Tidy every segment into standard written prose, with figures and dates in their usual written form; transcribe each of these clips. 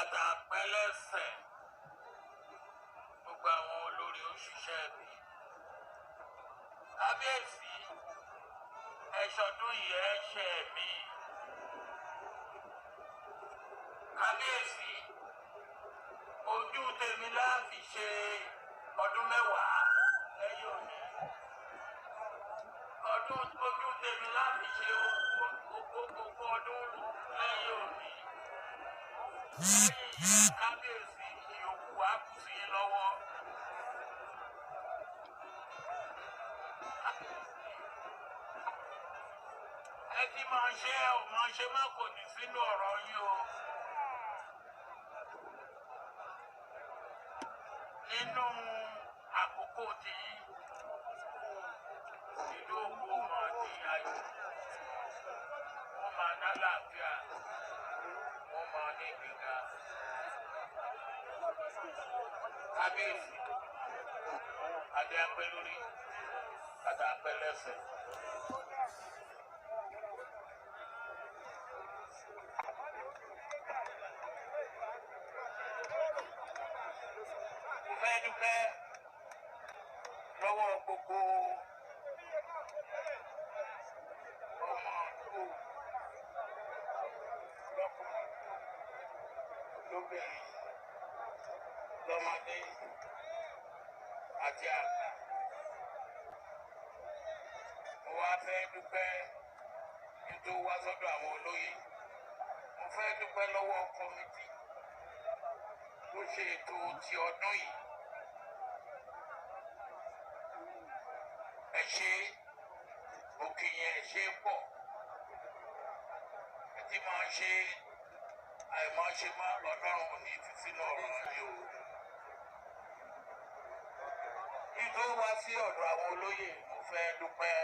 Bàtà pẹ́ lẹ́sẹ̀ gbogbo àwọn olórí òṣìṣẹ́ mi. Kábíyèsí, ẹ̀ṣọ́dún yìí ẹ̀ṣẹ̀ mi. Kábíyèsí, ojú tèmi láàfi ṣe ọdún 10 lẹ́yìn òní. Ọdún ojú tèmi láàfi ṣe ogún ọdún lẹ́yìn òní. Lẹ́yìn kábíyèsí, ìyókù wa kù sí i lọ́wọ́. Ẹ ti máa ṣe ẹ ò máa ṣe má kò ní sínú ọ̀rọ̀ yín o. Nínú àkókò tí ìlú Òkú máa di ayọ̀, wọ́n máa ní àlàáfíà, wọ́n máa ní ìgbéga. Kábíyèsí, adé apẹ́ lórí, bàtà apẹ́ lẹ́sẹ̀. Mo fẹ́ dúpẹ́ lọ́wọ́ gbogbo ọmọ ìlú lọ́kùnrin, lóbìnrin, lọ́mọdé àti àgbà. Mo wá fẹ́ dúpẹ́ nítorí wá sọ́dọ̀ àwọn olóyè. Mo fẹ́ dúpẹ́ lọ́wọ́ kọ́mítì tó ṣe ètò ti ọdún yìí. Ẹ ṣé, òkè yẹn ẹ ṣé pọ̀. Ẹ ti máa ṣe àìmọ́ ṣe má Ọlọ́run ò ní fi sínú ọ̀rọ̀ yìí o. Kí tó wá sí ọ̀dọ̀ àwọn olóyè, mo fẹ́ dúpẹ́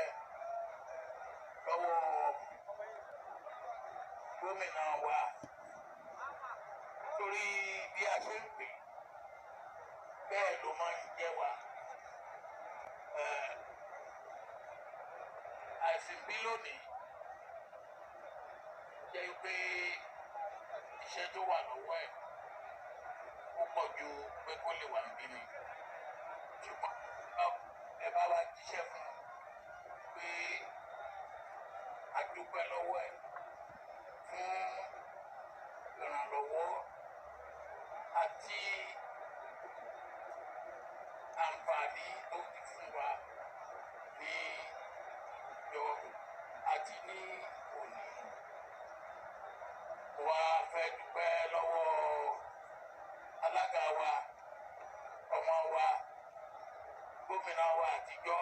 lọ́wọ́ gómìnà wa torí bí a ṣe ń pè bẹ́ẹ̀ ló máa ń jẹ́ wa. Àìsàn bí lónìí jẹ́ pé iṣẹ́ tó wà lọ́wọ́ ẹ̀ ó pọ̀ ju pé kó lè wà níbí ni. Ṣùgbọ́n ẹ bá wa jíṣẹ́ fún un pé a dúpẹ́ lọ́wọ́ ẹ̀ fún ìrànlọ́wọ́ àti àǹfààní tó ti fún wa ní ìjọ àti ní òní. Wa fẹ́ dúpẹ́ lọ́wọ́ alága wa, ọmọ wa, gómìnà wa àtijọ́,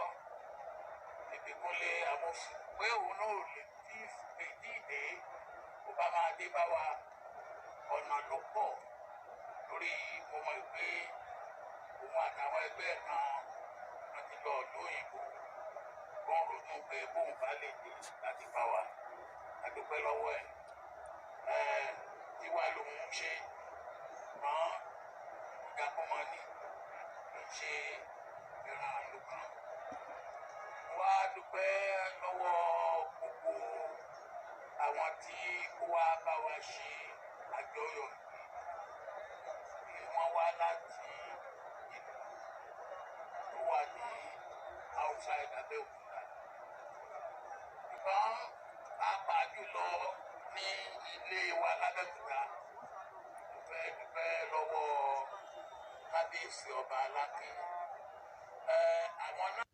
Ìbíkúnlé Amósùn, pé òun náà ò lè tí ì dé, kó bá máa dé bá wa ọ̀nà ló pọ̀ lórí. Mo mọ̀ pé òun àtàwọn ẹgbẹ́ kan wọ́n ti lọ lóyìnbó, wọ́n ronú pé bóun bá lè dé láti bá wa. A dúpẹ́ lọ́wọ́ ẹ̀. Tiwa lòun ń ṣe mọ́ ìjà kó máa ní kì í ṣe ìran ìlú kan. Wá dúpẹ́ lọ́wọ́ gbogbo àwọn tí ó wá bá wa ṣe àjọyọ̀ yìí. Wọ́n wá láti ìlú tó wà ní outside Abẹ́òkúta. Ṣùgbọ́n pàápàá jùlọ ní ilé wa lábẹ́òkúta, mo fẹ́ dúpẹ́ lọ́wọ́ kábíyèsí ọba Aláké. Àwọn náà.